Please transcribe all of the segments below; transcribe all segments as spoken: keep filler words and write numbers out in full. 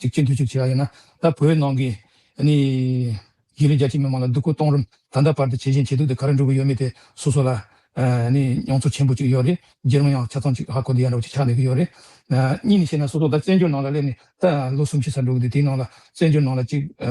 ཅིག་སྤྱི་འཐུས་ཅིག་བྱས་པ་ཡིན་ན། ད་བོད་ནང་གི་ཨ་ནི་གཞིས་ལུས་རྒྱ་ཆེ་མི་མང་ལ་སྡུག་སྐུལ་གཏོང་རིམ་ད་ལྟ་བར་དུ་བྱེད་བཞིན་བྱེད་འདུག་དེ་ག་རེ་འགྲོ་གི་ཡོད་མེད་དེ་སོ་སོ་ལ་ཨ་ནི་མྱོང་ཚོར་ཆེན་པོ་ཅིག་ཡོད་རེད། རྒྱུ་མཚན་ཡང་ཆ་ཚང་ཅིག་ཧ་གོ་བསྡད་ཡ་འདྲ་བོ་ཅིག་ཆགས་བསྡད་ཀྱི་ཡོད་རེད། ཨ་གཉིས་ནས་བཤད་ན་སོ་སོ་ད་བཙན་བྱོལ་ནང་ལ་སླེབས་ནས་ད་ལོ་སུམ་ཅུ་ཙམ་འགྲོ་གི་འདུག་དེའི་ནང་ལ་བཙན་བྱོལ་ནང་ལ་ཅིག་ཨ་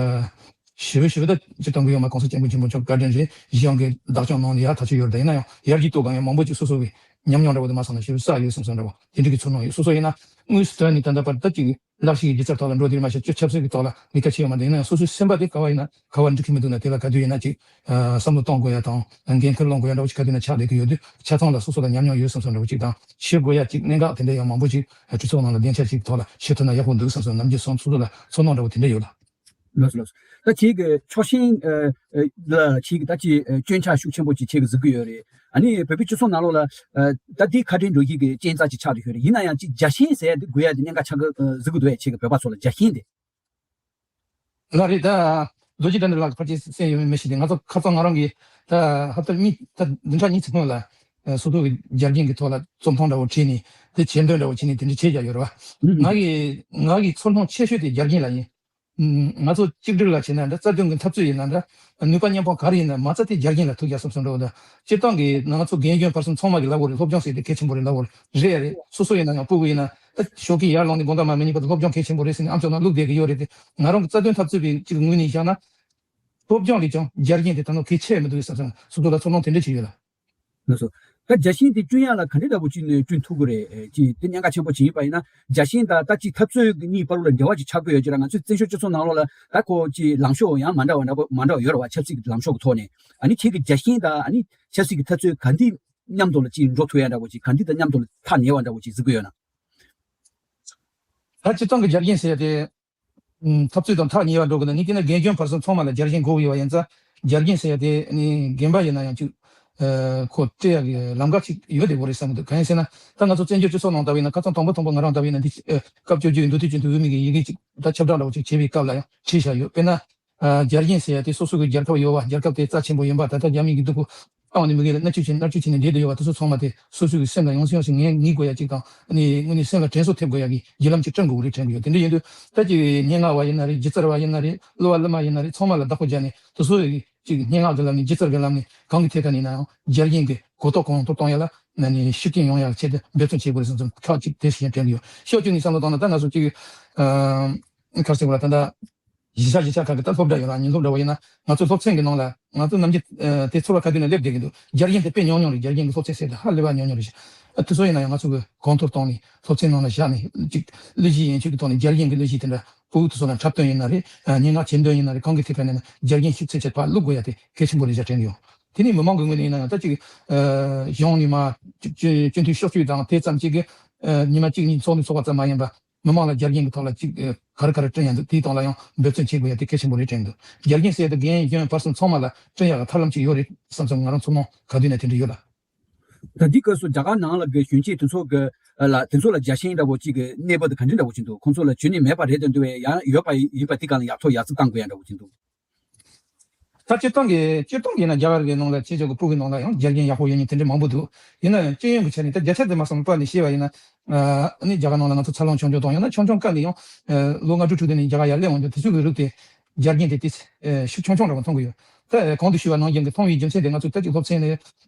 ཞེ་པོ་ཞེ་པོ་ད་སྤྱིར་བཏང་གི་ཡོད་མ། གོང་ས་སྐྱབས་མགོན་ཆེན་པོ་མཆོག་བཀའ་དྲིན་རེད། གཞན་གྱི་བདག་སྐྱོང་གནང་ནས་ཡག་ཐག་ཆོད་ཡོད་རེད། ད་ཡིན་ན་ཡང་ཡར་རྒྱས་གཏོང་གང་ཡང་མང་པོ་ཅིག་སོ་སོ་གི་ཉམས་མྱོང་འདྲ་བོ་དེ་མ་སོང་ན་ཞེ་པོ་བསགས་ཡོད་བསམ་བསམ་འདྲ་བོ་དེ་འདྲ་གི་ཚོར་སྣང་ཡོད། སོ་སོ་ཡིན་ན་དངོས་སུ་དོན་ནི་ད་ལྟ་བར་ད་ཅིག་ལག་ཤེས་ཀྱི་སྒྱུ་རྩལ་ཐོག་ལ་འགྲོ་དུས་མ་ཤེས་སྤྱི་ཆབ་སྲིད་ཀྱི་ཐོག་ལ་ལས་ཀ་བྱེད་ཡོད་མ་རེད། ཡིན་ན་ཡང་སོ་སོའི་སེམས་པ་དེ་ག་བ་ཡིན་ན་ག་བ་འགྲིག་གི་མི་འདུག་ན་དེ་ལ་ག་དུས་ཡིན་ན་ཅིག་ཨ་བསམ་བློ་གཏོང་དགོས་ཡ་དང་འགན་ཁུར་སློང་དགོས་ཡ་འདྲ་བོ་ཅིག་ག་དུས་ན་ཆགས་བསྡད་ཀྱི་ཡོད་དུས་ཆ་ཚང་ལ་སོ་སོ་ལ་ཉམས་མྱོང་ཡོད་བསམ་བསམ་འདྲ་བོ་ཅིག་དང་ཞུ་དགོས་ཡ་ཅིག་གནད་འགག་དེ་འདྲ་ཡང་མང་པོ་ཅིག་གྲོས་ཚོགས་ནང་ལ་སྡིངས་ཆ་ཅིག་ཐོག་ལ་ཞུ་ཐུབ་ན་ཡག་པོ་འདུག་བསམ་བསམ་ནམ་རྒྱུན་སོང་སོ་སོ་ལ་ཚོར་སྣང་འདྲ་བོ་དེ་འདྲ་ཡོད་ལ། ལགས་སོ་ལགས་སོ། ད་ཁྱེད་ཀྱི་ཕྱོགས་ཞེན་ཨ་ཨ་ལ་ཁྱེད་ཀྱི་ད་ཅི་ཨ་སྐྱོན་ཆ་ཤུགས་ཆེན་པོ་ཅིག་ཁྱེད་ཀྱི་གཟིགས་ཀྱི་ཡོད་རེད། ཨ་ནི་བོད་པའི་སྤྱི་ཚོགས་ནང་ལོགས་ལ་ཨ་ད་འདི་ཁ་བྲལ་འགྲོ་ཡི་གི་རྐྱེན་རྩ་ཅིག་ཆགས་བསྡད་ཡོད་རེད། ཡིན་ན་ཡང་ཅིག་རྒྱལ་ཞེན་ཟེར་ཡ་འདི་དགོས་ཡ་འདི་གནད་འགག་ཆགས་ཀྱི་ཨ་གཟིགས་ཀྱི་འདུག་ཨེ། ཁྱེད་ཀྱི་བོད་པ་ཚོ་ལ་རྒྱལ་ཞེན་དེ། ལགས་རེད། ད་རྡོ་རྗེ་དགྲ་འདུལ་ལགས་ཕལ་ཆེར་གསན་ཡོད་མེད་མི་ཤེས་ཏེ། ང་ཚོ་ཁ་སང་ང་རང་གིས་ད་ཧབ་ཏ་གཉིས་ད་བདུན་ཕྲག་གཉིས་ཙམ་སྔོན་ལ་ཨ་སོ་སོ་གི་རྒྱལ་རྒྱན་གྱི་ཐོག་ལ་རྩོམ་ཐུང་འདྲ་བོ་བྲིས་ནས་དེ་ཆེད་འདོན་འདྲ་བོ་བྱས་ནས་དེ་འདྲ་བྱས་བཞག་ཡོད་རེད་བ། ང་གི་ང་གི་ཚོར་སྣང་ཆེ་ཤོས་དེ་རྒྱལ་རྒྱན་ལ་ཡིན། ང་ཚོ་གཅིག་སྒྲིལ་ལ་བྱས་ན་འདྲ། རྩ་དོན་གྱི་འཐབ་རྩོད་ཡིན་ན་འདྲ། ནུས་པ་མཉམ་སྤུངས་ག་རེ་ཡིན་ན་མ་རྩ་དེ་རྒྱལ་རྒྱན་ལ་ཐུག་རྒྱག་བསམ་བསམ་འདྲ་བོ་དང་། སྤྱིར་བཏང་གི་ང་ཚོ་རྒན་གཞོན་བར་གསུམ་ཚང་མ་གི་ལབ་དགོས་རེད། སློབ་སྦྱོང་ཟེར་དེ་གལ་ཆེན་པོ་རེད་ལབ་དགོས་རེད། རེད་ཡ་རེད། སོ་སོ་ཡིན་ན་ཡང་སྤུ་གུ་ཡིན་ན་ད་ཞོགས་ཀས་ཡར་ལངས་ནས་དགོང་དག་མ་མི་གཉིས་བར་དུ་སློབ་སྦྱོང་གལ་ཆེན་པོ་རེད་ཟེར་ནས་ཨམ་ཅོག་ནང་བླུགས་བསྡད་ཀྱི་ཡོད་རེད་དེ། ང་རང་གི་རྩ་དོན་འཐབ་རྩོད་པའི་གཅིག་ངོས་ནས་བཞག་ན། སློབ་སྦྱོང་ལས་ཀྱང་རྒྱལ་རྒྱན་དེ་ད་ནོ་གལ་ཆེ་མི་འདུག་བསམ་བསམ་སོ་སོ་ལ་ཚོར་སྣང་དེ་འདྲ་ཅིག་ཡོད་ལ། ལགས་སོ། ད་རྒྱལ་ཞེན་དེ་བསྐྲུན་ཡག་ལ་ག་འདྲ་འདྲ་པོ་ཅིག་ནས་བསྐྲུན་ཐུབ་ཀྱི་རེད། ཅིག་དེ་གནད་འགག་ཆེན་པོ་ཅིག་ཡིན་པ་ཡིན་ན། རྒྱལ་ཞེན་དང་ད་ཅིག་འཐབ་རྩོད་གཉིས་བར་ལ་འབྲེལ་བ་ཅིག་ཆགས་ཀྱི་ཡོད་ཅེ་ན། ང་ཚོའི་བཙན་བྱོལ་སྤྱི་ཚོགས་ནང་ལོགས་ལ་ད་ཁོ་ཅིག་ལངས་ཕྱོགས་ཡང་མ་འདྲ་བ་འདྲ་པོ་མ་འདྲ་བ་ཡོད་རེད་བ། ཆབ་སྲིད་ཀྱི་ལངས་ཕྱོགས་ཀྱི་ཐོག་ནས་ཨ་ནི་ཁྱེད་ཀྱི་རྒྱལ་ཞེན་དང་ཨ་ནི་ཆབ་སྲིད་ཀྱི་འཐབ་རྩོད་ག་འདི་མཉམ་དུ་ལ་ཅིག་འགྲོ་ཐུབ་ཡ་འདྲ་པོ་ཅིག་ག་འདི་དང་མཉམ་དུ་ལ་ཐག་ཉེ་བ་འདྲ་པོ་ཅིག་གཟིགས་ཀྱི་ཡོད་ན། ད་སྤྱིར་བཏང་གི་རྒྱལ་རྒྱན་ཟེར་ཡ་དེ། ཨུམ། འཐབ་རྩོད་དང་ཐག་ཉེ་བ་འགྲོ་གི་ན་ནི་དེ་ན་རྒན་གཞོན་བར་གསུམ་ཚང་མ་ལ་རྒྱལ་རྒྱན་དགོས་ཀྱི་ཡོད་པ་ཡིན་ཙང་། རྒྱལ་རྒྱན་ཟེར་ཡ་དེ་ནི་རྒན་པ་ཡིན་ན་ཡང་ཅིག་ཨ་ཁོ་སྤྲད་ཡ་གི་ལམ་ཁ་ཅིག་ཡོད་དེ་དགོས་རེད་བསམ་གི་འདུག་གང་ཡིན་ཟེར་ན། ད་ང་ཚོ་བཙན་བྱོལ་སྤྱི་ཚོགས་ནང་ལྟ་བུ་ཡིན་ན་ཁ་སང་དང་པོ་དང་པོ་ང་རང་ལྟ་བུ་ཡིན་ན་འདི་ཨ་སྐབས་བཅོ་བརྒྱད་མདོ་སྟོད་སྤྱི་འཐུས་འོས་མི་གི་ཡི་གེ་ཅིག་ད་ཁྱབ་བསྒྲགས་འདྲ་བོ་ཅིག་བྱེད་པའི་སྐབས་ལ་ཡང་བྲིས་བཞག་ཡོད། དཔེར་ན། ཨ་རྒྱལ་རྒྱན་ཟེར་ཡ་དེ་སོ་སོ་གི་རྒྱལ་ཁབ་ཡོད་པ། རྒྱལ་ཁབ་དེ་རྩ་ཆེན་པོ་ཡིན་པ། ད་ལྟ་རྒྱ་མི་གི་སྡུག་པོ་བཏང་ནས་མི་གི་ལ་མནར་གཅོད་བྱས་མནར་གཅོད་བྱས་ནས་བསྡད་དུ་ཡོད་པ་དེ་ཚོ་ཚང་མ་དེ་སོ་སོ་གི་སེམས་ལ་ཡོང་སེ་ཡོང་སེ་ངས་ངེས་དགོས་ཡ་གཅིག་དང་། ཨ་ནི་དངོས་གནས་སེམས་ལ་དྲན་གསོ་ཐེབས་དགོས་ཡ་གི་བརྒྱུད་ལམ་གཅིག་བསྐྲུན་དགོས་རེད་དྲན་གི་ཡོད། དེ་འདྲ་ཡིན་དུས་ད་ཅིག་སྙན་ངག་པ་ཡིན་ན་རེད། སྒྱུ་རྩལ་བ་ཡིན་ན་རེད། གླུ་བ་གླུ་མ་ཡིན་ན་རེད། ཚང་མ་ལ་བདག་པོ་རྒྱག་ནས་དེ་ཚོ་ཡི་ཅིག་སྙན་ངག་གི་ལམ་ནས་སྒྱུ་རྩལ་གི་ལམ་ནས་གང་གི་ཐད་ཀ་ནས་ཡིན་ན་ཡང་རྒྱལ་རྒྱན་གི་གོ་རྟོགས་གོང་མཐོར་གཏོང་ཡ་ལ་ན་ནི་ཤུགས་རྐྱེན་ཡོང་ཡ་ཆེད་དུ་འབད་བརྩོན་བྱེད་དགོས་རེད་བསམ་བསམ་ཁག་ཅིག་དེ་བཞིན་དྲན་གི་ཡོད། ཕྱོགས་གཅིག་ནས་བསམ་བློ་བཏང་ན་ད་ང་ཚོ་ཅིག་ཨ་ག་རེ་ཟེར་དགོས་ར། ད་ལྟ། གཞིས་ཆགས་གཞིས་ཆགས་ཁག་གི་ད་སློབ་གྲྭ་ཡོད་ལ་ཉིན་སློབ་འདྲ་བོ་ཡིན་ན་ང་ཚོའི་སློབ་ཚན་གྱི་ནང་ལ་ང་ཚོ་ནམ་རྒྱུན་ཨ་དེ་ཚོར་བ་ག་དུས་ན་སླེབས་བསྡད་ཀྱི་འདུག་རྒྱལ་རྒྱན་དེ་དཔེ་ཉུང་ཉུང་རེད། རྒྱལ་རྒྱན་གྱི་སློབ་ཚན་ཟེར་དེ་ཧ་ལས་པ་ཉུང་ཉུང་རེད་ཤག་ཨ་དེ་ཚོ་ཡིན་ན་ཡང་ང་ཚོ་གི་གོང་མཐོར་གཏོང་ནས་སློབ་ཚན་ནང་ལ་བཞག་ནས་ཅིག་གླུ་གཞས་ཡན་ཆོད་ཀྱི་ཐོག་ནས་རྒྱལ་རྒྱན་གྱི་གླུ་གཞས་དེ་འདྲ་ཕྲུ་གུ་དེ་ཚོ་ལ་འཁྲབ་སྟོན་ཡིན་ན་རེད། ཨ་སྙན་ངག་ཆེད་འདོན་ཡིན་ན་རེད། གང་གི་ཐད་ཀ་ནས་ན་རྒྱལ་རྒྱན་ཤུགས་ཚད་ཆེ་ཕར་བླུག་དགོས་ཡ་དེ་གལ་ཆེན་པོ་རེད་ཤག་དྲན་གྱི་ཡོད། དེ་ནས་མི་མང་གི་ངོས་ནས་ཡིན་ན་ཡང་ད་ཅིག་ཨ་གཞུང་ནས་མར་ཅིག་སྤྱི་སྤྱི་འཐུས་ཕྱོགས་བཅུ་དང་དེ་ཙམ་ཅིག་གི་ཨ་ཉི་མ་གཅིག་གཉིས་ཚོགས་འདུ་ཚོགས་པ་ཙམ་མ་ཡིན་པ། མི་མང་ལ་རྒྱལ་རྒྱན་གྱི་ཐོག་ལ་ཅིག་ཨ་ག་རེ་ག་རེ་བསྐྲུན་ཡ་འདུག་དེའི་ཐོག་ལ་ཡང་འབད་བརྩོན་བྱེད་དགོས་ཡ་དེ་གལ་ཆེན་པོ་རེད་དྲན་འདུག་རྒྱལ་རྒྱན་ཟེར་ཡ་དེ་རྒན་གཞོན་བར་གསུམ་ཚང་མ་ལ་བསྐྲུན་ཡ་གི་ཐབས་ལམ་ཅིག་ཡོད་རེད་བསམ་བསམ་ང་རང་ཚོར་སྣང་ག་དུས་ནས་དེ་འདྲ་ཡོད་ལ། ད་འདི་སྐབས་སུ་རྒྱ་གར་ནང་ལ་གི་གཞོན་སྐྱེས་དེ་ཚོ་གི་ལ་དེ་ཚོ་ལ་རྒྱལ་ཞེན་འདྲ་བོ་ཅིག་གི་གནས་བབ་དེ་ག་འདྲ་འདྲ་བོ་ཅིག་འདུག་ཁོང་ཚོ་ལ་བྱུང་ནས་མེད་པ་རེད་དོན་འདུག་བས། ཡང་ཡོད་པ་ཡིན་པ་དེ་ག་ལ་ཡག་ཐོག་ཡག་བརྩི་བཏང་དགོས་ཡ་འདྲ་བོ་ཅིག་འདུག་ད་སྤྱིར་བཏང་གི་སྤྱིར་བཏང་གི་ཡིན་ན་རྒྱ་གར་གི་ནང་ལ་ཁྱེད་ཚོ་གི་སྤུ་གུའི་ནང་ལ་ཡང་རྒྱལ་རྒྱན་ཡག་པོ་ཡོད་མཁན་དེ་འདྲ་མང་པོ་འདུག་ཡིན་ན་ཡང་སྤྱི་ཡོངས་ཀྱི་ཆ་ནས་ད་བརྒྱ་ཆ་དུ་མ་བསམ་པ་ནས་བཤད་པ་ཡིན་ན། ཨ་ནི་རྒྱ་གར་ནང་ལ་ང་ཚོ་འཚར་ལོངས་བྱུང་ཆོག་དང་ཡང་ན་ཆུང་ཆུང་སྐབས་ནས་ཡང་ལོ་ལྔ་དྲུག་དྲུག་དེ་ནས་རྒྱ་གར་ཡར་སླེབས་འོང་དུས་དེ་ཚོ་གི་རིགས་དེ་རྒྱལ་རྒྱན་དེ་དེ་ཤུགས་ཆུང་ཆུང་འདྲ་བོ་མཐོང་གི་ཡོད། ད་གོང་དུ་ཞུས་པ་ནང་བཞིན་གྱི་མཐོང་བའི་རྒྱུ་མཚན་དེ་ང་ཚོ་ད་ཅིག་སློབ་ཚན་ནས་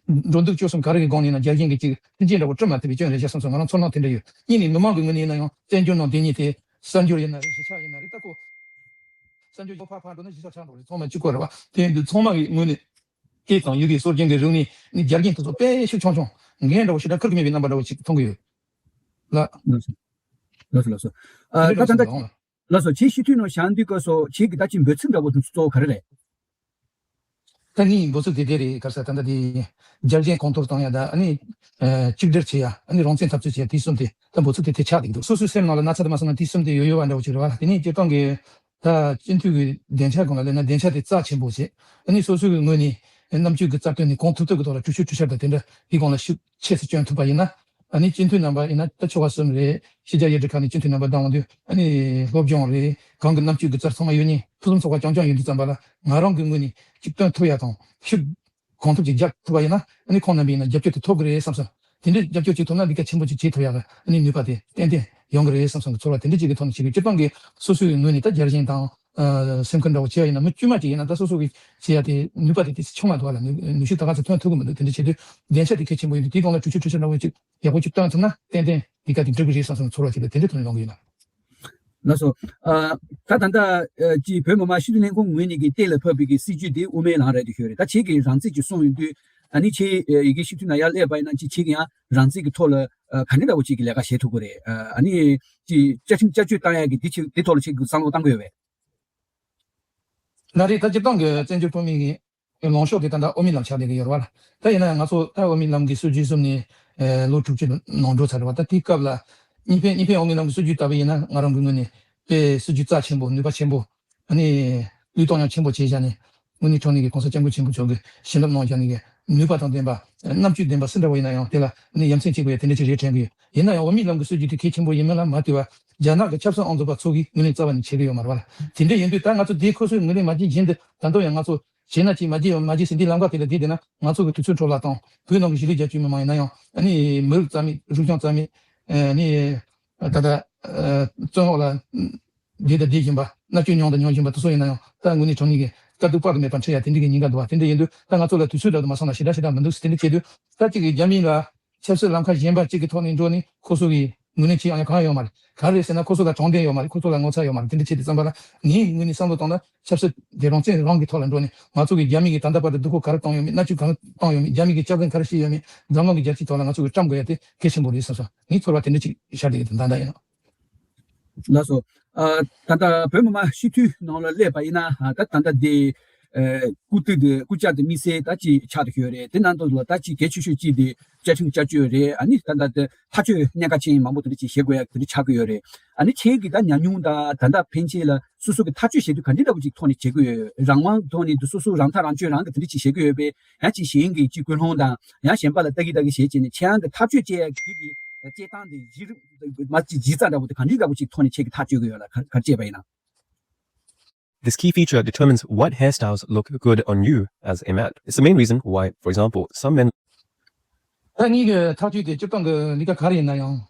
འགྲོ་འདུག་སྤྱོད་གསུམ་ག་རེ་གི་སྒང་ནས་ཡིན་ན་རྒྱལ་རྒྱན་གྱི་ཅིག་མཐུན་རྐྱེན་འདྲ་བོ་བསྐྲུན་མ་ཐུབ་པའི་སྐྱོན་རེད་ཤག་བསམ་སོང་། ང་རང་ཚོར་སྣང་དེ་འདྲ་ཡོད། གཉིས་ནས་མི་མང་གི་ངོས་ནས་ཡིན་ན་ཡང་བཙན་བྱོལ་ནང་བསྡད་མཁན་དེ་གསར་འབྱོར་ཡིན་ན་རེད། གཞིས་ཆགས་ཡིན་ན་རེད། ད་ཁོ་གསར་འབྱོར་ཕར་ཕར་འགྲོ་ན་གཞིས་ཆགས་ཆགས་འགྲོ་རེད། ཚང་མ་གཅིག་པ་རེད་བ། དེ་ཡིན་དུས་ཚང་མ་གི་ངོས་ནས་སྐད་དང་ཡི་གེ་སྲོལ་རྒྱུན་གྱི་རིག་གནས་ནི་རྒྱལ་རྒྱན་དེ་ཚོ་དཔེ་ཤུགས་ཆུང་ཆུང་འགན་འདྲ་བོ་ཞེ་དྲག་འཁུར་གྱི་མེད་པའི་རྣམ་པ་འདྲ་བོ་ཞིག་མཐོང་གི་ཡོད། ལགས། ལགས་སོ། ལགས་སོ། ལགས་སོ། ཨ་དེ་འདྲ་ད་ད་ད་སོང་ལགས། ལགས་སོ། ཁྱེད་སྤྱི་འཐུས་ནང་བཞག་དུས་སྐབས་སུ་ཁྱེད་ཀྱི་ད་ཅི་འབོད་ཚིག་འདྲ་བོ་དེ་ཚོ་གཙོ་བོ་ག་རེ་རེད། ད་ངའི་འབོད་ཚིག་དེ་དེ་རེད། ག་རེ་ཟེར། ད་ལྟ་དེ་རྒྱལ་རྒྱན་གོང་མཐོར་གཏོང་ཡ་དང་། ཨ་ནི་ཨ་གཅིག་སྒྲིལ་བྱེད་ཡ། ཨ་ནི་རང་བཙན་འཐབ་རྩོད་བྱེད་ཡ། དེ་གསུམ་དེ་ད་འབོད་ཚིག་དེ་དེ་ཆགས་བསྡད་འདུག་སོ་སོའི་སེམས་ནང་ལ་ན་ཚ་དུ་མ་སོང་ན་དེ་གསུམ་དེ་ཡོད་ཡོད་པ་འདྲ་བོ་ཅིག་རེད་བ། དེ་ནས་སྤྱིར་བཏང་གི་ད་སྤྱི་འཐུས་ཀྱི་སྡིངས་ཆ་སྒང་ལ་སླེབས་ན་སྡིངས་ཆ་དེ་རྩ་ཆེན་པོ་བྱེད། ཨ་ནི་སོ་སོའི་གི་ངོས་ནས་རྣམ་དཔྱོད་ཀྱི་རྩ་དོན་ནས་གང་ཐུབ་ཐུབ་ཀྱི་ཐོག་ལ་གྲོས་ཆོད་གྲོས་འཆར་དང་དེ་འདྲ་དེའི་སྒང་ལ་ཤུགས་ཆེ་ཙམ་བསྐྱོན་ཐུབ་པ་ཡིན་ན། ཨ་ནི་སྤྱི་འཐུས་རྣམ་པ་ཡིན་ན་ད་ཆོལ་ཁ་གསུམ་རེད། ཕྱི་རྒྱལ་ཡུལ་གྲུ་ཁག་ནས་སྤྱི་འཐུས་རྣམ་པ་བདམས་འོང་དུས། ཨ་ནི་སློབ་སྦྱོང་རེད། གང་གི་རྣམ་དཔྱོད་ཀྱི་རྩལ་ཚང་མ་ཡོད་མཁན་ཕུན་སུམ་ཚོགས་པ་རྐྱང་རྐྱང་ཡིན་དུས་ཙམ་པ་ལ་ང་རང་གི་ངོས་ནས་ཅིག་སྟོན་ཐུབ་ཡ་དང་ཤུགས་གང་ཐུབ་ཅིག་རྒྱག་ཐུབ་པ་ཡིན་ན། ཨ་ནི་ཁོང་རྣམ་པས་ཡིན་ན་རྒྱབ་སྐྱོར་དེ་ཐོབ་གི་རེད་བསམ་སོང་ དེ་འདྲའི་རྒྱབ་སྐྱོར་བྱེད་ཐུབ་ན་ལས་ཀ་ཆེན་པོ་ཅིག་བྱེད་ཐུབ་ཡག་གི་ཨ་ནི་ནུས་པ་དེ་ཏན་ཏན་ཡོང་གི་རེད་བསམ་བསམ་གི་ཚོར་བ་དེ་འདྲ་ཅིག་གི་ཐོག་ནས་བྱེད་དགོས། སྤྱིར་བཏང་གི་སོ་སོའི་ངོས་ནས་ད་རྒྱལ་ཞེན་དང་། ཨ། སེམས་ཁུར་འདྲ་བོ་བྱས་པ་ཡིན་ན། མི་དཀྱུས་མ་ཅིག་ཡིན་ན་ད་སོ་སོ་གི་བྱེད་ཡ་དེ་ནུས་པ་དེ་དེ་ཆུང་བ་འདུག་བ་ལ། ནུས་ནུས་ཤུགས་ད་ག་ཚོད་ཐོན་ཐུབ་ཀྱི་མི་འདུག་དེ་འདྲ་བྱེད་དུས་འགན་ཆ་དེ་གལ་ཆེན་པོ་ཡིན་དུས། དེའི་སྒང་ལ་གྲོས་ཆོད་གྲོས་ཆོད་འདྲ་བོ་ཅིག་ཡག་པོ་ཅིག་བཏོན་ཐུབ་ན་ཏན་ཏན་ལས་ཀ་དེ་འགྲུབ་ཀྱི་རེད་བསམ་བསམ་ཚོར་བ་ཅིག་ལ་དེ་འདྲ་ཐོག་ནས་ཡོང་གི་ཡིན་ལ། ལགས་སོ། ཨ། ད་ད་ལྟ་ཨ་ཅིག་བོད་མི་མང་སྤྱི་འཐུས་ལྷན་ཁང་ངོས་ནས་ཀྱི་གཏན་ལ་ཕབ་པའི་གི་སྲིད་ཇུས་དེ་དབུ་མའི་ལམ་རེད་འདུག་ཞུ་རེད། ད་ཁྱེད་ཀྱིས་རང་བཙན་ཅིག་གསུངས་ཡོང་དུས། ཨ་ནི་ཁྱེད་ཨ་ཡི་གེ་སྤྱི་འཐུས་ནང་ཡར་སླེབས་པ་ཡིན་ན་ཅིག་ཁྱེད་ཀྱིས་ཡང་རང་བཙན་གྱི་ཐོག་ལ་ཨ་ག་འདྲ་འདྲ་བོ་ཅིག་གི་ལས་ཀ་བྱེད་ཐུབ་ཀྱི་རེད། ཨ་ནི་ཅིག་བཅའ་ཁྲིམས་བསྐྱར་བཅོས་བཏང་ཡག་གི་དེ་ཆེད་དེ་ཐོག་ལ་ཁྱེད་ཀྱིས་བསམ་བློ་བཏང་གི་ཡོད་པས། ལགས་རེད། ད་སྤྱིར་བཏང་གི་བཙན་བྱོལ་བོད་མི་གི་ལངས་ཕྱོགས་དེ་ད་ལྟ་དབུ་མའི་ལམ་ཆགས་བསྡད་ཀྱི་ཡོད་རེད་བ། ད་ཡིན་ན་ཡང་ང་ཚོ་ད་དབུ་མའི་ལམ་གྱི་སྲིད་བྱུས་བཟུང་ནས་ཨེ་ལོ་དྲུག་ཅུ་ནང་འགྲོ་ཚར་རེད་བ། ད་དེའི་སྐབས་ལ་གཉིས་ཕན་གཉིས་ཕན་དབུ་མའི་ལམ་གྱི་སྲིད་བྱུས་ལྟ་བུ་ཡིན་ན། ང་རང་གི་ངོས་ནས་དཔེ་སྲིད་བྱུས་རྩ་ཆེན་པོ། ནུས་པ་ཆེན་པོ། ཨ་ནི་བློས་གཏོང་ཡང་ཆེན་པོ་བྱས་བཞག་ནས། དངོས་གནས་དྲང་གནས་ཀྱི་༸གོང་ས་༸སྐྱབས་མགོན་ཆེན་པོ་མཆོག་གིས་བྱིན་རླབས་གནང་བཞག་ནས་ཀྱི་ནུས་པ་དང་ལྡན་པ། རྣམ་དཔྱོད་ལྡན་པ་སུ་འདྲ་བ་ཡིན་ན་ཡང་དེ་ལ་ནི་ཡ་མཚན་སྐྱེ་དགོས་ཡ་དེ་འདྲ་ཅིག་རེད་དྲན་གི་ཡོད། ཡིན་ན་ཡང་དབུ་མའི་ལམ་གྱི་སྲིད་བྱུས་དེ་གལ་ཆེན་པོ་ཡིན་མིན་ལ་མ་ལྟོས་པར། རྒྱ་ནག་གི་ཆབ་སྲིད་དབང་འཛིན་པ་ཚོ་གིས་ངོས་ལེན་རྩ་བ་ནས་བྱེད་ཀྱི་ཡོད་མ་རེད་བ་ལ། དེ་འདྲ་ཡིན་དུས་ད་ང་ཚོ་དེའི་ཁོ་ཚོས་ངོས་ལེན་མ་བྱས་བཞིན་དུ་ད་དུང་ཡང་ང་ཚོ་བྱས་ན་བྱས། མ་བྱས་མ་བྱས་ཟེར་འདིའི་ལམ་ཁ་དེ་ལ་བསྡད་བསྡད་ན། ང་ཚོ་གི་དུས་ཚོད་འཕྲོ་བརླག་དང་། བོད་ནང་གི་གཞིས་ལུས་རྒྱ་ཆེའི་མི་མང་ཡིན་ན་ཡང་ཨ་ནི་མི་རིགས་རྩ་མེད། རིག་གཞུང་རྩ་མེད། ཨ་ནི་ད་ལྟ་ཨ་བཙོན་འོག་ལ་བསྡད་དང་བསྡད་བཞིན་པ། མནར་གཅོད་མྱོང་དང་མྱོང་བཞིན་པ་དེ་ཚོ་ཡིན་ན་ཡང་ད་དངོས་གནས་དྲང་གནས་ཀྱི་དཀའ་སྡུག་དཔག་ཏུ་མེད་པ་འཕྲད་ཡ་དེ་འདྲ་གི་ཉེན་ཁ་འདུག་བ། དེ་འདྲ་ཡིན་དུས་ད་ང་ཚོ་ལ་དུས་ཚོད་འདྲ་དུ་མ་སོང་ན་ཞེ་དྲག་ཞེ་དྲག་མི་འདུག་ཟེར། དེ་འདྲ་བྱེད་དུས་ད་ཅིག་གི་རྒྱ་མི་ལ་ཆབ་སྲིད་ལམ་ཁ་གཞན་པ་ཅིག་གི་ཐོག་ནས་འགྲོ་ནས་ཁོ་ཚོ་གི་ངོས་ལེན་བྱེད་ཡག་ཡང་གང་ཡང་ཡོད་མ་རེད། ག་རེ་རེད་ཟེར་ན་ཁོ་ཚོ་ལ་དྲང་བདེན་ཡོད་མ་རེད། ཁོ་ཚོ་ལ་ངོ་ཚ་ཡོད་མ་རེད། དེ་འདྲ་བྱེད་དུས་ཙམ་པ་ལ་ངའི་ངོས་ནས་བསམ་བློ་བཏང་ན་ཆབ་སྲིད་དེ་རང་བཙན་རང་གི་ཐོག་ལ་འགྲོ་ནས་ང་ཚོ་གི་རྒྱ་མི་གིས་ད་ལྟ་བར་དུ་སྡུག་སྐོར་ག་རེ་བཏང་ཡོད་མེད། མནར་གཅོད་ག་རེ་བཏང་ཡོད་མེད། རྒྱ་མི་གིས་སྐྱབས་མགོན་ག་རེ་བྱས་ཡོད་མེད། འཛམ་གླིང་གི་རྒྱལ་སྤྱིའི་ཐོག་ལ་ང་ཚོ་གིས་བཀྲམ་དགོས་ཡ་དེ་གལ་ཆེན་པོ་རེད་བསམ་སོང་། ངའི་ཚོར་བ་དེ་འདྲ་ཅིག་ཤར་བསྡད་ཀྱི་འདུག་ད་ལྟ་ཡིན་ན། ལགས་སོ། ཨ། ད་ལྟ་བོད་མི་མང་སྤྱི་འཐུས་ནང་ལ་སླེབས་པ་ཡིན་ན། ཨ། ད་ད་ལྟ་དེ་ཨ་སྐུ་དུས་དེ་སྐུ་བཅར་དེ་དམིགས་བསལ་ད་ཅིག་ཆགས་བསྡད་ཡོད་རེད། དེ་ནང་དུ་ལ་ད་ཅིག་གལ་ཆེ་ཤོས་གཅིག་དེ་བཅའ་ཁྲིམས་བསྐྱར་བཅོས་རེད། ཨ་ནི་ད་ལྟ་དེ་ཐག་གཅོད་གནད་འགག་ཅན་མང་པོ་དེ་འདྲ་ཅིག་བྱེད་དགོས་ཡ་དེ་འདྲ་ཆགས་ཀྱི་ཡོད་རེད། ཨ་ནི་ཁྱེད་ཀྱིས་ད་ཉམས་མྱོང་དང་ད་ལྟ་ཕན་ཆད་ལ་སོ་སོ་གི་ཐག་གཅོད་བྱེད་དུས་ག་འདྲ་འདྲ་པོ་ཅིག་ཐོག་ནས་བྱེད་ཀྱི་ཡོད། རང་དབང་ཐོག་ནས་དེ་སོ་སོ་རང་ཐག་རང་གཅོད་རང་གིས་དེ་འདྲ་ཅིག་བྱེད་ཀྱི་ཡོད་པས། ཡང་ཅིག་གཞན་གྱི་ཅིག་ཀུན་སློང་དང་ཡང་གཞན་པ་ལ་ལྟ་གི་ལྟ་གི་བྱེད་བྱས་ནས་ཁྱེད་རང་གི་ཐག་གཅོད་བྱེད་ཡ་གི་གི་བྱེད་སྟངས་དེ་གཞི་རིམ་མ་ཅིག་གཞི་རྩ་འདྲ་པོ་དེ་ག་འདྲ་འདྲ་པོ་ཅིག་ཐོག་ནས་ཁྱེད་ཀྱིས་ཐག་གཅོད་ཀྱི་ཡོད་ལ། ག་ག་བྱས་པ་ཡིན་ན། This key feature determines what hairstyles look good on you as a man. It's the main reason why, for example, some men ད་ངེད་ཀྱི་ཐག་གཅོད་དེ་སྤྱིར་བཏང་གི་ལས་ཀ་ག་རེ་ཡིན་ན་ཡང་།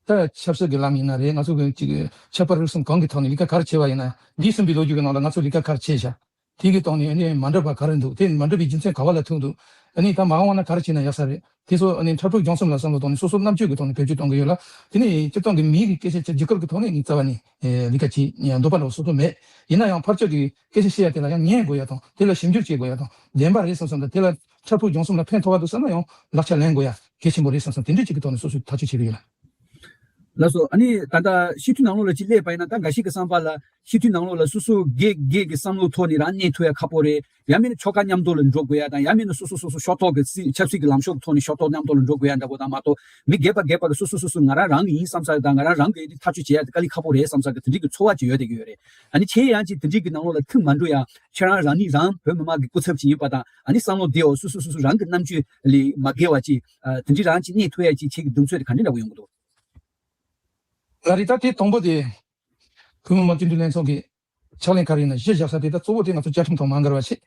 ད་ཆབ་སྲིད་ཀྱི་ལམ་ཡིན་ན་རེད། ང་ཚོ་གི་ཅིག་ཁྱད་པར་རིག་གསུམ་གང་གི་ཐོག་ནས་ལས་ཀ་ག་རེ་བྱས་པ་ཡིན་ན། འདས་ཟིན་པའི་ལོ་རྒྱུས་ཀྱི་ནང་ལ་ང་ཚོ་ལས་ཀ་ག་རེ་བྱས་བཞག་དེ་གི་སྟེང་ནས་ཨ་ནི་མ་འགྲུབ་པ་ག་རེ་འདུག་དེ་མ་འགྲུབ་པའི་རྒྱུ་མཚན་ག་བ་ལ་ཐུག་འདུག་ཨ་ནི་ད་མ་འོངས་པ་ན་ག་རེ་བྱས་ན་ཡག་ས་རེད། དེ་ཚོ་ཨ་ནི་འཁྲབ་ཁྲིད་སྦྱོང་གསུམ་ལ་བསམ་བློ་བཏང་ནས་སོ་སོ་རྣམ་དཔྱོད་ཀྱི་ཐོག་ནས་བེད་སྤྱོད་གཏོང་གི་ཡོད་ལ། དེ་ནས་སྤྱིར་བཏང་གི་མིའི་གི་སྐད་ཆ་ཆ་རྒྱུ་སྐར་གྱི་ཐོག་ནས་ངས་རྩ་བ་ནས་ཨེ་ལས་ཀ་བྱེད་འདོད་པ་འདྲ་བོ་སོ་སོ་མེད། ཡིན་ན་ཡང་ཕར་ཕྱོགས་ཀྱི་སྐད་ཆ་བཤད་ཡ་དེ་ལ་ཡང་ཉན་དགོས་ཡ་དང་། དེ་ལ་ཞིབ་འཇུག་བྱེད་དགོས་ཡ་དང་། བདེན་པ་རེད་བསམ་བསམ་དང་། དེ་ལ་འཁྲབ་ཁྲིད་སྦྱོང་གསུམ་ལ་ཕན་ཐོགས་པ་འདུག་བསམ་ན་ཡང་ལག་ཆ་ལེན་དགོས་ཡ་གལ་ཆེན་པོ་རེད་བསམ་བསམ་དེ་འདྲ་ཅིག་གི་ཐོག་ནས་སོ་སོས་ཐག་གཅོད་བྱེད་ཀྱི་ཡོད་ལ། ལགས་སོ། ཨ་ནི་ད་ལྟ་སྤྱི་འཐུས་ནང་ལོགས་ལ་ཅིག་སླེབས་པ་ཡིན་ན། ད་འགའ་ཞིག་གི་བསམ་པ་ལ་སྤྱི་འཐུས་ནང་ལོགས་ལ་སོ་སོ་སྒེར་སྒེར་གྱི་བསམ་བློ་ཐོག་ནས་རང་གནས་ཐུབ་ཡ་ཁག་པོ་རེད། ཡང་མིན་ན་ཕྱོགས་ཁག་མཉམ་དུ་ལ་འགྲོ་དགོས་ཡ་དང་། ཡང་མིན་ན་སོ་སོ་སོ་སོ་ཕྱོགས་གཏོགས་ཀྱི་སྲིད་ཆབ་སྲིད་ཀྱི་ལམ་ཕྱོགས་ཀྱི་ཐོག་ནས་ཕྱོགས་གཏོགས་མཉམ་དུ་ལ་འགྲོ་དགོས་ཡ་འདྲ་པོ་དང་མ་གཏོགས། མི་སྒེར་པ་སྒེར་པ་གི་སོ་སོ་སོ་སོ་ང་རང་རང་གི་ཡིན་བསམ་ས་དང་། ང་རང་རང་གི་ཡིན་ཐག་གཅོད་བྱེད་ཡ་དེ་དཀའ་ལས་ཁག་པོ་རེད་བསམ་ས་གི་དེ་འདྲའི་གི་ཚོར་བ་ཅིག་ཡོད་བསྡད་ཀྱི་ཡོད་རེད། ཨ་ནི་ཁྱེད་ཡང་ཅིག་དེ་འདྲའི་གི་ནང་ལོགས་ལ་ཐིམ་མ་འགྲོ་ཡ། ཁྱེད་རང་རང་ཉིད་རང་བོད་མི་མང་གི་སྐུ་ཚབ་ཅིག་ཡིན་པ་དང་། ཨ་ནི་བསམ་བློ་བདེ་བ། སོ་སོ་སོ་སོ་རང་གི་རྣམ་དཔྱོད་ལས་མ་བརྒལ་བ་ཅིག་ཨ་དེ་འདྲའི་རང་ཅིག་གནས་ཐུབ་ཡ་ཅིག་ཁྱེད་ཀྱི་གདེང་ཚོད་དེ་ག་འདྲ་འདྲ་པོ་ཡོང་གི་འདུག་ལགས་རེད། ད་དེ་དང་པོ་དེ་བོད་མི་མང་སྤྱི་འཐུས་ལྷན་ཚོགས་ཀྱི་ཕྱག་ལེན་ག་རེ་ཡིན་ན་གཞི་བཞག་ས་དེ། ད་གཙོ་བོ་དེ་ང་ཚོ་བཅའ་ཁྲིམས་དང་མ་འགལ་བ་བྱེད།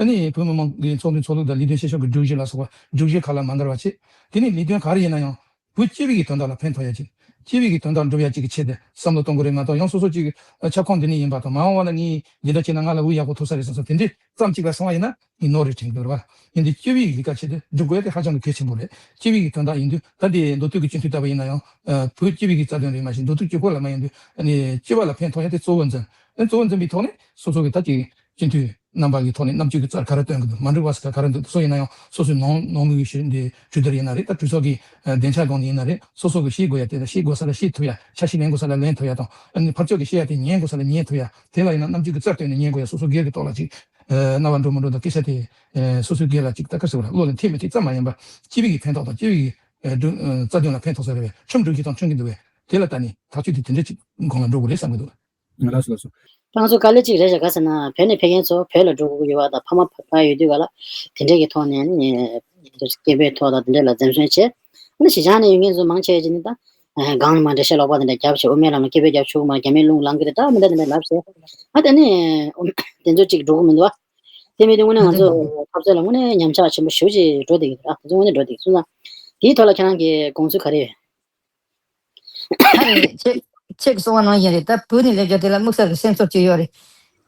ཨ་ནི་བོད་མི་མང་གི་ཚོགས་འདུ་ཚོགས་ལུགས་དང་ལས་དོན་བྱེད་ཕྱོགས་ཀྱི་སྒྲིག་གཞི་ལ་སོགས་པ་སྒྲིག་གཞི་ཁག་ལ་མ་འགལ་བ་བྱེད། དེ་ནས་ལས་དོན་ག་རེ་ཡིན་ན་ཡང་བོད་སྤྱི་པའི་གི་དོན་དག་ལ་ཕན་ཐོགས་ཡ་ཅིག་སྤྱི་པའི་གི་དོན་དག་འགྲུབ་ཡ་ཅིག་གི་ཆེད་དུ་བསམ་བློ་གཏོང་དགོས་རེད་མ་གཏོགས། ཡང་སོ་སོ་ཅིག་ཁྱབ་ཁོངས་འདི་ནས་ཡིན་པ་དང་། མ་འོངས་པ་ལ་ངས་འདི་འདྲ་བྱས་ན་ང་ལ་འོས་ཡག་པོ་ཐོབ་ས་རེད་བསམ་བསམ་དེ་འདྲའི་ཙམ་ཅིག་ལ་སོང་བ་ཡིན་ན་ངས་ནོར་རེད་དྲན་གྱི་ཡོད་རེད་བ། ཡིན་དུས་སྤྱི་པའི་གི་ལས་ཀ་ཆེད་དུ་སྒྲུབ་དགོས་ཡ་དེ་ཧ་ཅང་གི་གལ་ཆེན་པོ་རེད། སྤྱི་པའི་གི་དོན་དག་ཡིན་དུས། ད་འདི་མདོ་སྟོད་ཀྱི་སྤྱི་འཐུས་ལྟ་བུ་ཡིན་ན་ཡང་། ཨ། བོད་སྤྱི་པའི་གི་རྩ་དོན་རེད། མ་གཞི་མདོ་སྟོད་སྤྱི་ཁོག་ལ་མ་ཡིན་དུས། ཨ་ནི་སྤྱི་པ་ལ་ཕན་ཐོགས་ཡ་དེ་གཙོ་བོ་འཛིན། ཨ་ནི་གཙོ་བོ་འཛིན་པའི་ཐོག་ནས་སོ་སོ་གི་ད་ཅིག་སྤྱི་འཐུས་རྣམ་པ་གི་ཐོག་ནས་རྣམ་དཔྱོད་ཀྱི་རྩལ་ག་རེ་སྟོན་གི་འདུག་མ་འགྲིག་པ་ཟེར་ག་ག་རེ་འདུག་སོ་ཡིན་ན་ཡང་སོ་སོའི་ནང་ནང་མི་གི་ཤེས་འདི་གྲོས་བསྡུར་ཡིན་ན་རེད། ད་གྲོས་ཚོགས་ཀྱི་ཨ་སྡིངས་ཆ་སྒང་ནས་ཡིན་ན་རེད། སོ་སོ་གི་ཤེས་དགོས་ཡ་དེ་ལ་ཤེས་དགོས་ས་ལ་ཤེས་ཐུབ་ཡ། ཆ་ཤས་ལེན་དགོས་ས་ལ་ལེན་ཐུབ་ཡ་དང་། ཨ་ནི་ཕར་ཕྱོགས་ཀྱི་བཤད་ཡ་དེ་ཉན་དགོས་ས་ལ་ཉན་ཐུབ་ཡ། དེ་ལ་ཡིན་ན་རྣམ་དཔྱོད་ཀྱི་རྩལ་བཏོན་ནས་ཉན་དགོས་ཡ། སོ་སོ་སྒེར་གྱི་ཐོག་ལ་ཅིག་ཨ་རྣ་བ་འགྲོ་མི་འགྲོ་དང་སྐད་ཆ་དེ་ཨ་སོ་སོའི་སྒེར་ལ་ཅིག་ད་ག་ཟེར་བ་ལ་བློ་ལ་འཐད་མི་འཐད་ཙམ་མ་ཡིན་པ། སྤྱི་པའི་གི་ཕན་ཐོགས་དང་སྤྱི་པའི་གི་ཨ་སྒྲུབ་ཨ་རྩ་དོན་ལ་ཕན་ཐོགས་ས་རེད་པས། ཁྲིམས་སྒྲུབ་ཀྱི་དང་ཁྲིམས་ཀྱི་འདུག་པས། དེ་ལ་ལྟ་ནས་ཐག་གཅོད་དེ་དེ་འདྲ་ཅིག་གོང་ལ་འགྲོ་དགོས་རེད་བསམ་གི་འདུག་ལགས་སོ་ལགས་སོ། ད་ང་ཚོ་དཀའ་ལས་གཅིག་རེད་ཤག་ག་ཟེར་ན། བོད་ནས་ཕེབས་མཁན་ཚོ་བོད་ལ་འགྲོ་དགོས་ཀྱི་ཡོད་པ་དང་། ཕ་མ་ཕ་ཡོད་དུས་ག་ལ་དེ་འདྲས་ཀྱི་ཐོག་ནས་ནི་སྐད་འབོད་ཐོག་དང་དེ་འདྲས་ལ་འཛེམ་ཟོན་བྱས། ཨ་ནི་གཞིས་ཆགས་ནས་ཡོད་མཁན་ཚོ་མང་ཆེ་བ་ཅིག་ནི་ད་སྒང་ནས་མར་འགྲེལ་བཤད་ལོག་པ་དེ་འདྲ་རྒྱབ་བྱས། དབུ་མའི་ལམ་ལ་སྐད་འབོད་རྒྱབ་ཆོག་གི་མ་རེད། རྒྱ་མིའི་རླུང་ལངས་ཀྱི་རེད། ད་མི་འདྲ་དེ་འདྲ་ལབ་བྱས། ཨ་དེ་ནི་དེ་ཚོ་གཅིག་འགྲོ་གི་མི་འདུག་ཨ། དེ་མིན་དུས་དངོས་གནས་ང་ཚོ་འཐབ་རྩོད་ལ་དངོས་གནས་ཉམས་ཆག་ཆེན་པོ་ཞེ་པོ་ཅིག་འགྲོ་བསྡད་ཀྱི་འདུག་ཨ། དེ་ཚོ་དངོས་གནས་འགྲོ་བསྡད་ཀྱི་སོང་ཙང་། དེའི་ཐོག་ལ་ཁྱེད་རང་གི་དགོངས་ཚུལ་ག་རེ་ཡོད། ཨ་རེད། ཁྱེད་ཁྱེད་ཀྱིས་གསུངས་པ་ནང་བཞིན་རེད། ད་བོད་ནས་སླེབས་རྒྱུ་དེ་ལ་དམིགས་བསལ་གྱི་སེམས་ཚོར་ཅིག་ཡོད་རེད།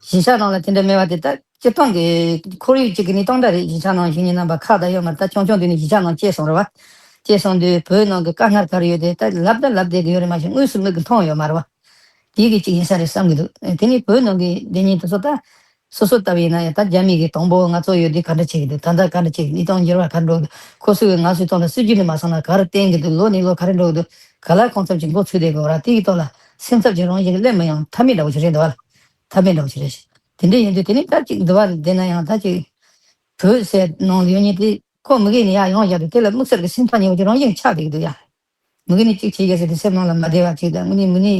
གཞིས་ཆགས་ནང་ལ་དེ་འདྲ་མེད་པ་དེ་ད་སྤྱིར་བཏང་གི་ཁོར་ཡུག་ཅིག་གི་གནས་སྟངས་འདྲ་རེད། གཞིས་ཆགས་ནང་བཞིན་ཉིན་རྣམ་པ་ཁག་ད་ཡོད་མ་རེད། ད་ཆུང་ཆུང་དུས་ནས་གཞིས་ཆགས་ནང་སྐྱེས་སོང་རེད་བ། སྐྱེས་སོང་དུས་བོད་ནང་གི་དཀའ་ངལ་ག་རེ་ཡོད་དེ་ད་ལབ་ད་ལབ་བསྡད་ཀྱི་ཡོད་རེད། མ་གཞི་དངོས་སུ་མིག་གིས་མཐོང་ཡོད་མ་རེད་བ། དེ་གི་ཅིག་ཡིན་ས་རེད་བསམ་གྱི་འདུག་དེ་ནས་བོད་ནང་གི་སྡོད་མཁན་དེ་ཚོ་ད། སོ་སོ་ལྟ་བུ་ཡིན་ན་ཡང་ད་རྒྱ་མི་གི་དང་པོ་ང་ཚོ་ཡོད་དུས་ག་འདྲ་བྱེད་ཀྱི་འདུག་ད་ལྟ་ག་འདྲ་བྱེད་ཀྱི་འདུག་གནས་སྟངས་འགྱུར་བ་ག་འགྲོ་གི་འདུག་ཁོ་ཚོས་ང་ཚོའི་ཐོག་ལ་སྲིད་ཇུས་ནི་མ་སོང་ན་ག་རེ་བསྟན་གྱི་འདུག་ལོ་ནས་ལོ་ག་རེ་འགྲོ་གི་འདུག་ག་ལ་ཁོང་ཚོ་ཅིག་མགོ་ཚོས་བསྡད་དགོས་ར། དེ་གི་ཐོག་ལ་སེམས་འཚབ་ཅིག་རང་བཞིན་གྱི་སླེབས་མི་ཡོང་། ཐབས་མེད་འདྲ་བོ་ཞིག་རེད་འདུག་བ། ཐབས་མེད་འདྲ་བོ་ཞིག་རེད། དེ་འདྲ་ཡིན་དུས་དེ་ནི་ད་ཅིག་འདུག་བ་བསྡད་ན་ཡང་ད་ཅིག་བོད་ཟེར་ནང་ལ་ཡོད་མཁན་དེ་ཁོ་མི་གི་ནི་ཡར་ཡོང་བཞག་དུས་དེ་ལ་དམིགས་བསལ་གྱི་སེམས་ཐག་ཉེ་བོ་ཅིག་རང་བཞིན་ཆགས་བསྡད་ཀྱི་འདུག་ཡ། མི་གི་ནི་གཅིག་བྱེད་ཡ་ཟེར་དུས་སེམས་ནང་ལ་མ་བདེ་བ་ཅིག་དང་། དངོས་གནས་མི་ནི་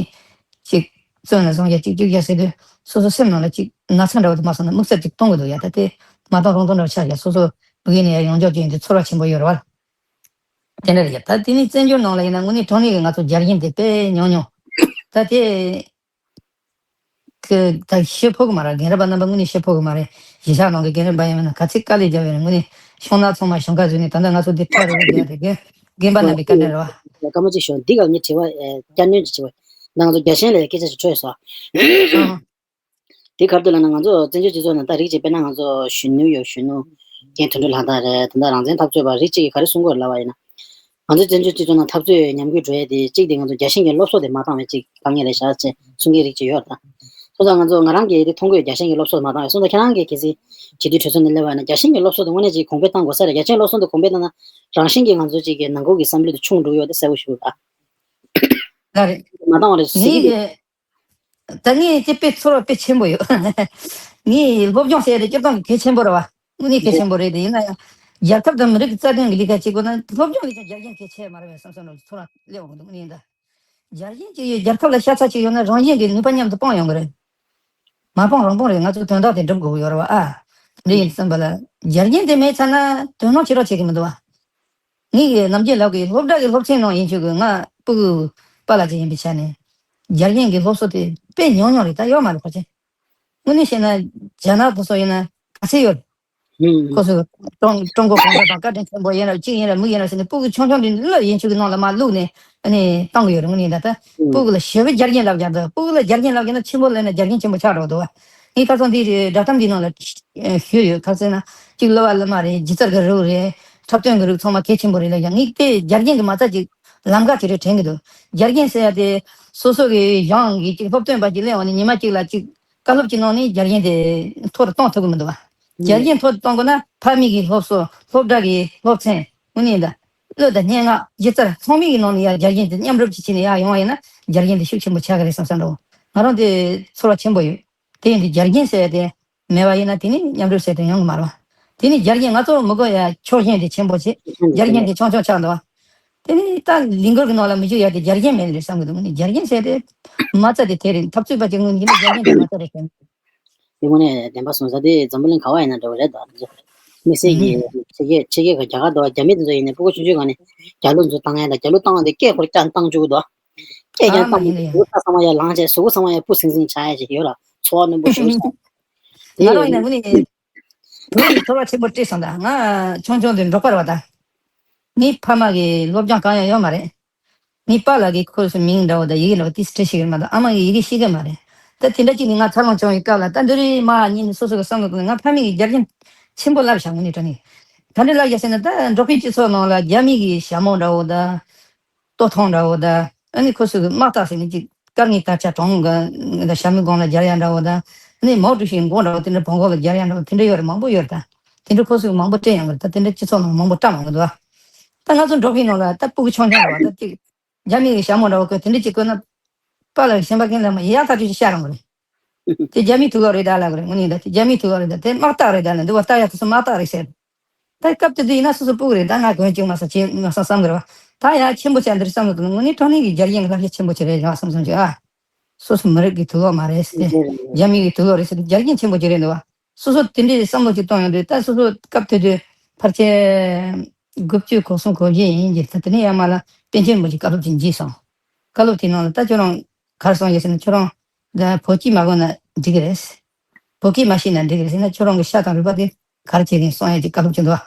ཅིག་བཙོན་ལ་བཟུང་ཡ་ཅིག་བཅུག་ཡ་ཟེར་དུས་སོ་སོ་སེམས་ནང་ལ་ཅིག་ན་ཚ་འདྲ་བོ་དེ་མ་སོང་ན་དམིགས་བསལ་ཅིག་གཏོང་གི་འདུག་ཡ། ད་དེ་མ་གཏོང་རུང་གཏོང་འདྲ་བོ་ཆགས་ཡ། སོ་སོ་མི་གི་ནི་ཡ་ཡོང་འཇོག་ཅིག་ཡིན་དུས་ཚོར་བ་ཆེན་པོ་ཡོད་རེད་བ། དེ་འདྲ་རེད་ཡ། ད་དེ་ནི་བཙན་བྱོལ་ནང་ལ་ཡིན་ན་དངོས་གནས་དྲང་གནས་ཀྱི་ང་ཚོ་རྒྱལ་ཞེན་དེ་དཔེ་ཉུང་ཉུང་། ད་དེ་ཁོས་ད་ཤེས་ཕོད་ཀྱི་མ་རེད། རྒན་རབས་པ་རྣམ་པ་དངོས་གནས་ཤེས་ཕོད་ཀྱི་མ་རེད། གཞིས་ཆགས་ནང་གི་རྒན་རབས་པ་ཡིན་ན་ག་ཚོད་དཀའ་ལས་བརྒྱབ་ཡོད་རེད། དངོས་གནས་ཤོང་ན་ཚང་མ་ཞོང་ཁ་བཟོས་ནས་ད་ལྟ་ང་ཚོ་འདི་ཁྲལ་རེ་རེ་བསྡད་ཡ་དེ་རྒན་རྒན་པ་རྣམ་པའི་བཀའ་དྲིན་རེད་བ། སྐར་མ་གཅིག་ཞོག་འདི་ག་ངས་དྲི་བ་ཨེ་བསྐྱར་སྣོན་ཅིག་བྱེད་པ། ད་ང་ཚོ་རྒྱལ་ཞེན་ལ་སྐད་ཆ་ཞིག་འཕྲོས་སོང་། ཨང་། དེ་ག་རེ་འདུག་ལབ་ན་ང་ཚོ་བཙན་བྱོལ་སྤྱི་ཚོགས་ནང་ད་རིགས་གཅིག་དཔེར་ན་ང་ཚོ་གཞོན་ནུ་ཡོད། གཞོན་ནུ་རྒན་དོན་གྲུབ་ལྷ་དར་རེད། ད་ལྟ་རང་བཙན་འཐབ་རྩོད་པ་རིགས་གཅིག་གིས་ག་རེ་གསུང་གི་ཡོད་ལབ་པ་ཡིན་ན། ང་ཚོའི་བཙན་བྱོལ་སྤྱི་ཚོགས་ནང་འཐབ་རྩོད་ཉམས་རྒུད་འགྲོ་ཡས་དེ་གཅིག་དེ་ང་ཚོ་རྒྱལ་ཞེན་གྱི་སློབ་གསོ་དེ་མ་བཏང་བས་གཅིག་བཏང་ངེས་རེད་ཤག་ཅེས་གསུང་མཁན་རིགས་གཅིག་ཡོད་རེད་ད། སོང་ཙང་ང་ཚོ་ང་རང་གིས་དེ་མཐོང་གི་ཡོད། རྒྱལ་ཞེན་གྱི་སློབ་གསོ་མ་བཏང་བས། སོང་ཙང་ཁྱེད་རང་གིས་གལ་སྲིད་སྤྱི་འཐུས་གྲོས་ཚོགས་ནས་སླེབས་པ་ཡིན་ན་རྒྱལ་ཞེན་གྱི་སློབ་གསོ་དེ་དངོས་གནས་ཅིག་གོང་འཕེལ་བཏང་དགོས་ས་རེད། རྒྱལ་ཞེན་སློབ་གསོ་དེ་གོང་འཕེལ་བཏང་ན་རང་བཞིན་གྱིས་ང་ཚོ་ཅིག་གི་ནང་ཁུལ་གྱི་བསམ་བློ་དེ་ཆུང་འགྲོ་གི་ཡོད་དེ་གསལ་པོ་ཞིག་རེད་ད། ལགས་རེད། མ་བཏང་བ་རེད་ཟེར་གྱི་འདུག་ངས་ད་ངས་ཅི་དཔེ་ཚོར་བ་དཔེ་ཆེན་པོ་ཡོད། ངས་སློབ་སྦྱོང་ཟེར་ཡ་དེ་སྤྱིར་བཏང་གི་གལ་ཆེན་པོ་རེད་བ། དངོས་གནས་གལ་ཆེན་པོ་རེད། དེ་ཡིན་ན་ཡང་རྒྱལ་ཁབ་དང་མི་རིགས་ཀྱི་རྩ་དོན་གྱི་ལས་ཀ་བྱེད་དགོས་ན་སློབ་སྦྱོང་ལས་ཀྱང་རྒྱལ་ཞེན་གལ་ཆེ་མ་རེད་པས་བསམ་བསམ་རང་ཚོར་བ་སླེབས་འོང་གི་འདུག་ངས་ད་རྒྱལ་ཞེན་ཅིག་ཡོད། རྒྱལ་ཁབ་ལ་ཤ་ཚ་ཅིག་ཡོད་ན་རང་བཞིན་གྱིས་ནུས་པ་མཉམ་དུ་སྤང་ཡོང་གི་རེད། མ་སྤང་རང་སྤང་རེད། ང་ཚོ་དོན་དག་དེ་འགྲུབ་དགོས་ཀྱི་ཡོད་རེད་བ། ཨ། དེ་འདྲ་ཡིན་བསམ་པ་ལ་རྒྱལ་ཞེན་དེ་མེད་ཚར་ན་དོ་སྣང་ཅི་རོགས་བྱེད་ཀྱི་མི་འདུག་བ། ངེད་ཀྱི་ནམ་རྒྱུན་ལབ་ཀྱི་སློབ་གྲྭ་གི་སློབ་ཚན་ནང་ཡིན་ཆོག་གི་ང་སྤུ་གུ་པཱ་ལགས་ཅིག་ཡིན་པའི་ཆ་ནས་རྒྱལ་ཞེན་གྱི་སློབ་གསོ་དེ་དཔེ་ཉུང་ཉུང་རེད། ད་ཡོད་མ་རེད་ཕལ་ཆེར། དངོས་གནས་བཤད་ན་རྒྱ་ནག་དེ་ཚོ་ཡིན་ན་ག་ཚད་ཡོད་རེད། ཁོ་ཚོས་ཀྲུང་ཀྲུང་གོ་གུང་ཁྲན་ཏང་བཀའ་དྲིན་ཆེན་པོ་ཡིན་ར་གཅིག་ཡིན་ར་མིག་ཡིན་ར་ཟེར་ནས་སྤུ་གུ་ཆུང་ཆུང་དེ་བློ་ཡིན་ཆོག་གི་ནང་ལ་མར་བླུགས་ནས་ཨ་ནི་བཏང་གི་ཡོད་རེད། དངོས་གནས་ད་ལྟ་སྤུ་གུ་ལ་ཞེ་པོ་རྒྱལ་ཞེན་ལབ་ཀྱང་འདུག་སྤུ་གུ་ལ་རྒྱལ་ཞེན་ལབ་ཀྱང་ན་ཆེན་པོ་ལབ་ན་རྒྱལ་ཞེན་ཆེན་པོ་ཆགས་འགྲོ་འདུག་བ། ངས་ཁ་སང་འདི་བསྒྲགས་གཏམ་འདི་ནང་ལ་ཞུས་ཡོད། ག་རེ་ཟེར་ན་གཅིག་སློབ་པ་སློབ་མ་རེད། སྒྱུ་རྩལ་གྱི་རིགས་རེད། འཁྲབ་སྟོན་གྱི་རིགས་ཚང་མ་གལ་ཆེན་པོ་རེད་ལབ་ཀྱང་ངས་དེ་རྒྱལ་ཞེན་གྱི་མ་རྩ་ཅིག་ལམ་ཁ་ཅིག་རེད་དྲན་གྱི་འདུག་རྒྱལ་ཞེན་ཟེར་ཡ་དེ་སོ་སོ་གི་གཞུང་གི་ཅིག་སློབ་སྟོན་པ་ཅིག་སླེབས་འོང་ནས་ཉི་མ་གཅིག་ལ་ཅིག་བཀའ་སློབ་ཅིག་གནང་ནས་རྒྱལ་ཞེན་དེ་མཐོ་རུ་གཏོང་ཐུབ་ཀྱི་མི་འདུག་བ། རྒྱལ་ཞེན་མཐོ་རུ་གཏོང་དགོས་ན་ཕ་མེས་ཀྱི་སློབ་གསོ། སློབ་གྲྭ་གི་སློབ་ཚན། དངོས་གནས་ད། གླུ་དང་སྙན་ངག་སྒྱུ་རྩལ་ཚང་མའི་གི་ནང་ནས་ཡ་རྒྱལ་ཞེན་དེ་མཉམ་རུབ་ཅིག་བྱས་ནས་ཡ་ཡོང་བ་ཡིན་ན་རྒྱལ་ཞེན་དེ་ཤུགས་ཆེན་པོ་ཆགས་ཀྱི་རེད་བསམ་བསམ་འདྲ་བོ། ང་རང་དེ་ཚོར་བ་ཆེན་པོ་ཡོད། དེ་ཡིན་དུས་རྒྱལ་ཞེན་ཟེར་ཡ་དེ་མེད་པ་ཡིན་ན་དེ་ནི་མཉམ་རུབ་ཟེར་དེ་ཡོང་གི་མ་རེད་བ། དེ་ནི་རྒྱལ་ཞེན་ང་ཚོ་མི་དགོས་ཡ་ཕྱོགས་ཞེན་དེ་ཆེན་པོ་བྱེད། རྒྱལ་ཞེན་དེ་ཆུང་ཆུང་ཆགས་འདུག་བ། དེ་ནི་ད་ལས་འགུལ་གྱི་ནང་ལ་མི་འཇུག་ཡ་དེ་རྒྱལ་ཞེན་མེད་ནི་རེད་བསམ་གི་འདུག་ངས་རྒྱལ་ཞེན་ཟེར་དེ་མ་རྩ་དེ་དེ་རེད། འཐབ་རྩོད་པ་ཅིག་ངོས་ནས་རྒྱལ་ཞེན་དེ་མ་རྩ་རེད་བསམ། དེ་དངོས་གནས་བདེན་པ་གསུངས་ས་དེ་འཛམ་བུ་གླིང་ག་བ་ཡིན་ན་འདྲ་བོ་རེད་དོ། དེ་ཚོ་དམིགས་བསལ་གྱི་ཕྱི་རྒྱལ་ཕྱི་རྒྱལ་ཁག་རྒྱ་གར་དང་རྒྱ་མི་དེ་ཚོ་ཡིན་ནའི་སྤུ་གུ་ཆུང་ཆུང་སྒང་ནས་རྒྱ་གླུ་ཚོ་བཏང་ཡ་དང་རྒྱ་གླུ་བཏང་བ་དེ་སྐད་ཁོར་ཀྱང་བཏང་བཅུག་གི་འདུག་སྐད་ཀྱང་ཨ་མ་བཏང་ཡིན་ལ་ཡིན། གཟུགས་པོ་ཚང་མ་ཡང་ལངས་བྱས་གཟུགས་པོ་ཚང་མ་ཡང་སྤུ་སིང་སིང་ཆགས་ཡ་ཞིག་ཡོད་ལ་ཚོར་བ་རྣོན་པོ་ཞེ་པོ་ཅིག་དང་། དེ་ང་རང་ཡིན་ན་དངོས་གནས་བོད་ཀྱི་ཚོར་བ་ཆེན་པོ་སྤྲད་སོང་ད། ང་ཆུང་ཆུང་དུས་འབྲོག་པ་རེད་བ་ད། ངའི་ཕ་མ་གི་སློབ་སྦྱོང་གང་ཡང་ཡོད་མ་རེད། ངའི་པཱ་ལགས་ཀྱིས་ཁོ་ཚོ་མིང་འདྲ་བོ་དང་ཡི་གེ་འདྲ་བོ་ཏིས་སྤྲད་ཤེས་ཀྱི་མ་གཏོགས་ཨ་མ་གིས་ཡི་གེ་ཤེས་ཀྱི་མ་རེད། ད་དེ་འདྲ་ཅིག་ནི་ང་འཚར་ལོངས་བྱུང་བའི་སྐབས་ལ་ད་འདི་རིགས་མ་གཉིས་ནི་སོ་སོ་གི་བསམ་བློ་བཏང་ནས་ང་ཕ་མེས་ཀྱི་རྒྱལ་ཞེན་ཆེན་པོ་བསླབ་བཞག་ངོ་ནས་དྲང་ནས། ག་འདྲ་བསླབ་བཞག་ཟེར་ན་ད་འབྲོག་པའི་སྤྱི་ཚོགས་ནང་ལ་རྒྱ་མི་གི་ཞྭ་མོ་འདྲ་བོ་དང་། ལྟོ་ཐོང་འདྲ་བོ་དང་། ཨ་ནི་ཁོ་ཚོ་གི་དམག་རྟགས་ཟེར་ནས་ཅིག་དཀར་ངའི་དར་ཆ་གྲོང་གི་ཞྭ་མོའི་སྒང་ལ་སྦྱར་ཡ་འདྲ་བོ་དང་། ཨ་ནི་མའོ་ཀྲུའུ་ཞིའི་མགོ་འདྲ་བོ་དེ་འདྲ་བོང་ཀོ་ལ་སྦྱར་ཡ་འདྲ་བོ་དེ་འདྲ་ཡོད་རེད། མང་པོ་ཡོད་རེད་ད། དེ་འདྲ་ཁོ་ཚོས་མང་པོ་སྤྲད་ཡོང་གི་རེད། ད་དེ་འདྲ་སྤྱི་ཚོགས་ནང་མང་པོ་བཀྲམ་ཡོང་གི་འདུག་ཨ། ད་ང་ཚོ་འབྲོག་པའི་ནང་ལ་ད་སྤུ་གུ་ཆུང་ཆུང་རེད་བ། ད་ཅིག་རྒྱ་མི་གི་ཞྭ་མོ་འདྲ་བོ་གི་དེ་འདྲ་ཅིག་བཀོལ་ན། པཱ་ལགས་ཞིང་པ་མཁན་ལ་མ་ཡག་ཐག་ཆོད་ཅིག་ཤར་ཡོང་གི་རེད། དེ་རྒྱ་མིའི་ཐུགས་ལོག་རེད་ད་ལབ་གི་རེད། དངོས་གནས་ད་དེ་རྒྱ་མིའི་ཐུགས་ལོག་རེད་ད། དེ་དམག་རྟགས་རེད་ད་ལབ་འདུག་བ། ལྟ་ཡ་དེ་ཚོ་དམག་རྟགས་རེད་ཟེར། ད་སྐབས་དེ་དུས་ཡིན་ན་སོ་སོ་སྤུ་གུ་རེད་ད། ང་གོན་བཅུག་མ་སོང་ཅེས་ང་སང་བསམ་གི་རེད་བ། ད་ཡ་ཆེན་པོ་ཆགས་འདིར་བསམ་གི་འདུག་དངོས་གནས་དྲང་གནས་ཀྱི་རྒྱལ་ཞེན་གྱི་བསླབ་བྱ་ཆེན་པོ་ཅིག་རེད་ཡ་བསམ་སོང་ཅིག་ཨ། སོ་སོ་མི་རིགས་ཀྱི་ཐུགས་ལོག་མ་རེད་ཟེར་ཏེ། རྒྱ་མི་གི་ཐུགས་ལོག་རེད་ཟེར་ཏེ་རྒྱལ་ཞེན་ཆེན་པོ་ཅིག་རེད་འདུག་བ། སོ་སོ་དེ་འདྲའི་བསམ་བློ་ཅིག་གཏོང་ཡོང་དུས་ད་སོ་སོ་སྐབས་དེ་དུས་ཕལ་ཆེར་དགུ་བཅུ་གོ་གསུམ་གོ་བཞི་ཡིན་གྱི། ད་དེ་ནས་ཡར་མར་ལ་པཎ་ཆེན་རིན་པོ་ཆེ་བཀའ་སློབ་ཅིག་བགྱིས་སོང་། བཀའ་སློབ་དེའི་ནང་ལ་ད་ཁྱོད་རང་གར་སོང་ཡོད་ཟེར་ན་ཁྱོད་རང་ད་བོད་སྐད་མ་གོ་ན་འགྲིག་གི་རེད། བོད་སྐད་མ་ཤེས་ན་འགྲིག་གི་རེད་ཟེར་ན་ཁྱོད་རང་གི་ཤ་དང་རུས་པ་དེ་ག་རེ་བྱེད་གིན་གསུང་ཡ་ཅིག་བཀའ་སློབ་ཅིག་འདུག་བ།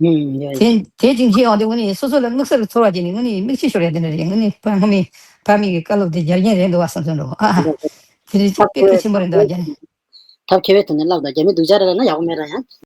ཨུམ། ཡ་ཡ། དེ་དེ་ཅིག་བྱེད་ཡོང་དུས་དངོས་གནས་སོ་སོ་ལ་དམིགས་བསལ་གྱི་ཚོར་བ་སྐྱེས་ནས་དངོས་གནས་མིག་ཆུ་ཤོར་ཡ་དེ་འདྲ་རེད། དངོས་གནས་ཕ་སྔ་མའི་ཕ་མེས་ཀྱི་བཀའ་སློབ་དེ་འཇལ་མཁན་རེད་འདུག་བ་བསམ་ཚོར་འདུག་ཨ། དེ་རེད་ཅིག་དཔེ་གལ་ཆེན་པོ་རེད་འདུག་རྒྱ་ནི། ཐབས་མཁས་པའི་ཐོག་ནས་བསླབ་དང་རྒྱ་མི་སྡུག་ཅག་རེད་ལབ་ན་ཡག་པོ་མེད་ར་ཡང་།